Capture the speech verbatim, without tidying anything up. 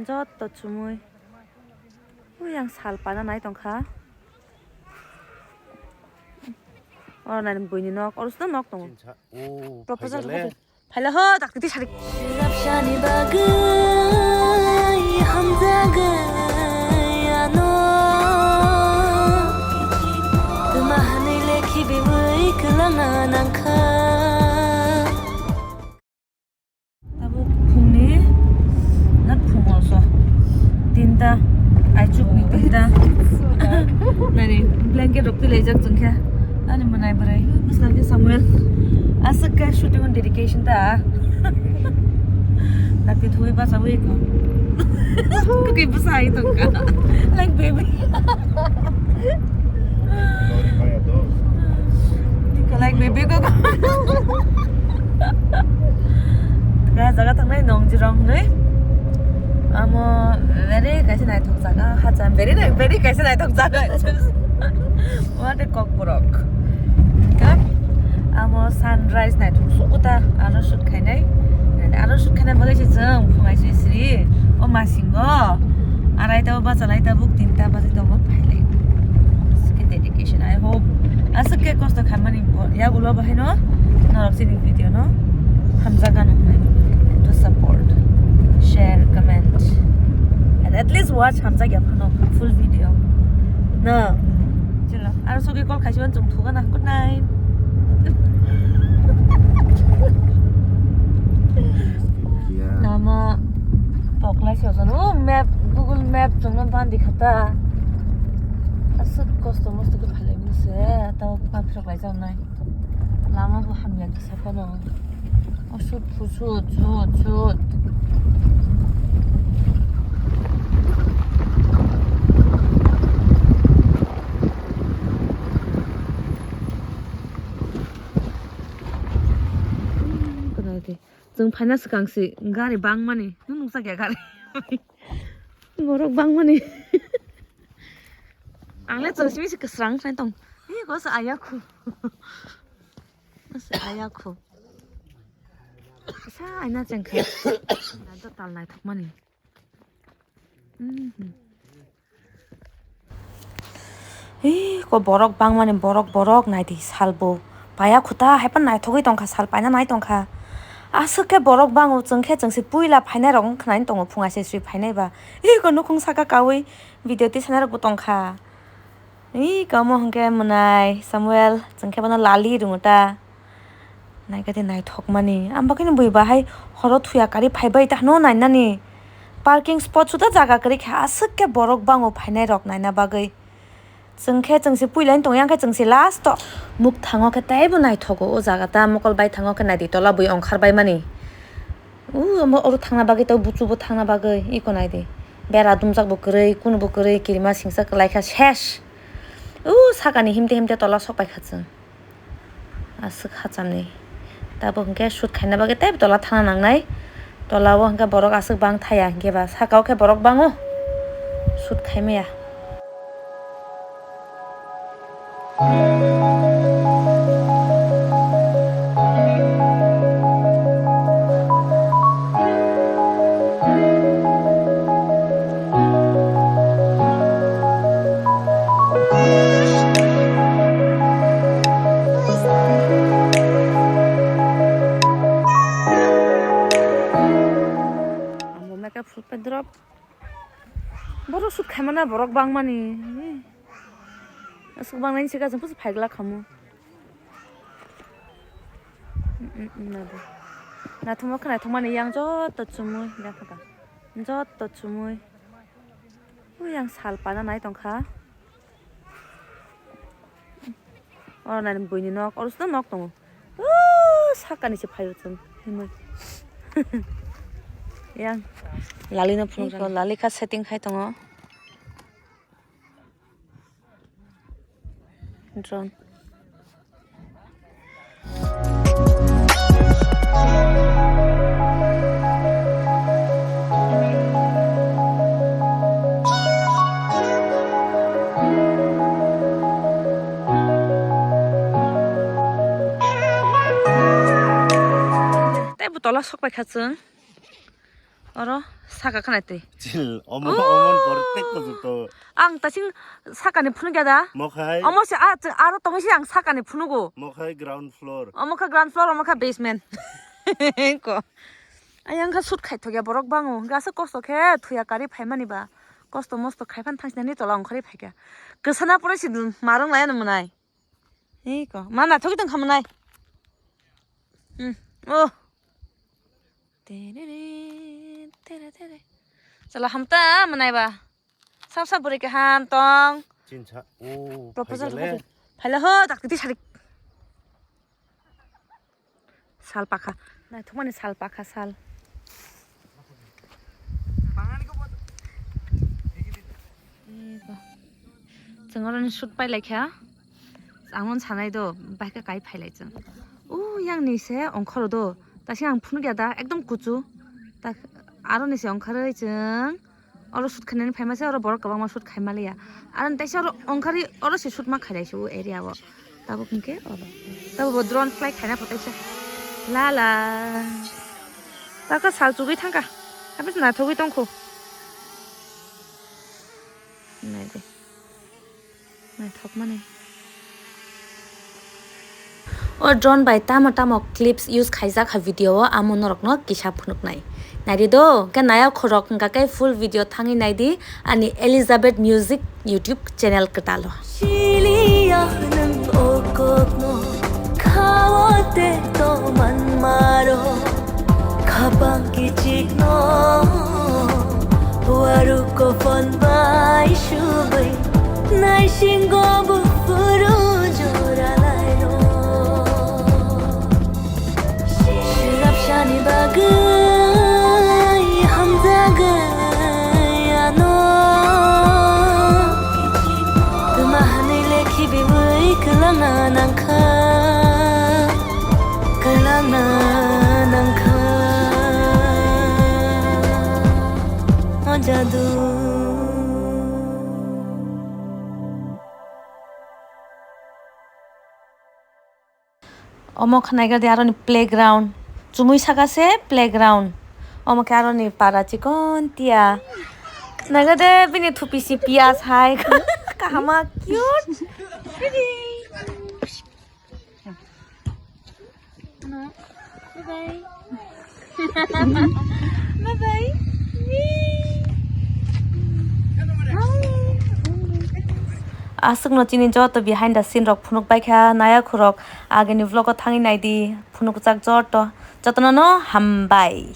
Jotto chumui. Ui, ang sal pana nai tongkha. Oro nai buini nok, oro sino nok tongo. Proposal, proposal. Phaila ho, tak titi sari. Sirap shani bagwi hamjagwi ano. Tuma hani lekhi biwi kwlangna nangkha. Tabuk phungni, not phung also. Tinta, aichukni tinta. Nani, blanket rok twi laijak chwng khe. Ani mwnai bwrwi, bwskango khe Samuel. Aswk khe shooting on dedication ta. Dakti thuwi bachawi ko. Kuki bwsa hai tongka. Like baby. Like baby ko. Kaya jaga tangnai nong jirong nai. Amo very kaisa naithok jaga, hacham very nai-, very kaisa naithok jaga. What a kokborok. Hingke amo sunrise naithok sukuta aro shoot khainai. Aro shoot khainai bagwi se chwng phungai se sri o masingo. Arai ta o bachalai ta buk tinta bajai tongo phailai. Aswk khe dedication. I hope aswk khe kosto khaimani bo yagulo bahaino norok chini video no hamjakgano hwnwi to support, share, comment, and at least watch hamjakya phano full video. No. Chwla. Aro sogwi call khaisiman chwng thugana. Good night. Lama poklai se ojan. O map, Google Map chwngno bandi khata. Aswk kosto mosto khe phailai mani se. Tamo ma phirok lai jaknai. Lama bo hamya kisa phano. Aswk phusut, sut, sut. Chwng phaina swkang se gari bangmani. Nung nukjakya gari. Borok bangmani. Ang le chwng simi se kwsrang khlai tong. Hi ko sa aya khu. Sa aya khu. Sa aina chengkha. Nang to tal naithokmani. Mhm. Hi ko borok bangmani borok borok naidi salbo. Paya khuta haipan naithogwi tongkha sal paina nai tongkha. Aswk khe borok bango chwng khe chwng se puila phainai rok wng khnai tongo phunga se sri phainai ba. Hi ko nukhung saka kaui video tisanai rok bo tongkha. Ih, kamo hwnkhe mwnai Samuel, chwng khe bono lali rwngwi ta. Naikhe de naithokmani. Ang bagwino bui bahai horo thuya kari phaibai ta hwnwi nainani. Parking spot suda jaga kwrwi khe aswk khe borok bango phainai rok naina bagwi. Chwng khe chwng se puilani tongya khe chwng se last o muk thango khe teibo naithogo o jaga ta mokol bai thango khe naidi tola bui ongkhar bai mani. U omo oro thangna bagwi tei buchu bo thangna bagwi eko naidi. Bera dumjak bo kwrwi, kunu bo kwrwi, kirima singsa kwlai kha ses. U sakani himte himte tola sok pai kha chwng. Aswk hacham ni. Tabuk hwnkhe shoot khaina bagwi tei tola thangna nangnai. Tola o hwnkhe borok aswk bang thaya hwnkhe ba saka o khe borok bango. Shoot khai maya. Ang bo makeup shoot pai drop. Borok shoot khaimana borok bangmani. Aswk bangnaini se gajang pusu phaiglak khamu. Mm, mm, mm, nadi. Naithokma khwnaithokmani yang jotto chumui, yang kha ta. Jotto chumui. Ui, yang sal pana nai tongkha. Oro nai buini nok, oro sino nok tongo. Sakani se phaio chwng himwi. Yang lali no phunuk, lali kha setting khai tongo. Drone. Tei bo tola sok pai kha chwng. Oro Saka khana twi. Chil, omo, oh, omo bortek ko juto. Ang tasing sakani phunuk ya da. Mokhai. Omo se a, chwng aro tongwi se ang sakani phunugo. Mokhai ground floor. Omo kha ground floor, omo kha basement. Ko. Ayang kha shoot khai thok ya borok bango. Gasa kosto khe thuya kari phaimani ba. Kosto mosto khai phan thangsinani tola ongkhorwi phaikha. Kwsana pore si marung laya no mwnai. Iko, ma naithok tong kha mwnai. Hmm. Oh. Terere, tere, tere. Chala hamta mwnai ba. Sap sap bwrwi kaham tong. Chinsa. Oh, proposal phaikha le. Phaila ho, tak titi sarik. Sal pakha. Naithokmani sal pakha sal. Iko. Chwng oro ni shoot pai lai kha. Ang on sanai do, bai kha kai phai lai chwng. O yang ni se ongkhoro do. Ta se ang phunuk ya da, ekdom kuchu. Ta aro ni se ongkharwi chwng. Oro shoot khainani phaima se oro borok kwbangma shoot khaima liya. Aro taisa oro ongkhari oro se shoot ma khailai se o area o. Tabuk hinkhe oro. Tabuk bo drone fly khaina photaisa. La la. Taka sal chugwi thangkha. Habis naithogwi tongkho. Naidi. Naithokmani. O drone bai tamo tamo clips use khaijak ha video o, amo norokno kisa phunuknai. Naidi do, khe naya khorok hwnkha khe full video thangwi naidi ani Elizabeth Music YouTube channel kwtalo. Siliya nwng o kokno, khawa te tongman maro. Khapang kichikno, waru kophon bai subwi, naisingo buphuru jora lairo. Swrapsani bagwi hamjagwi ano, twma hwnwi le khibiwi kwlangna nangkha. Kwlangna nangkha o jadu. Omo khe naikha de aroni playground. Chumui saka se playground. Omo khe aroni para chikon tia. Naikha de bini thupi si piyas hai. Kahama cute. Bye bye. Bye bye. Aswkno chini joto behind the scene rok phunuk bai kha, naya khorok agini vlog o thangwi naidi, phunukjak joto, jotono no hambai.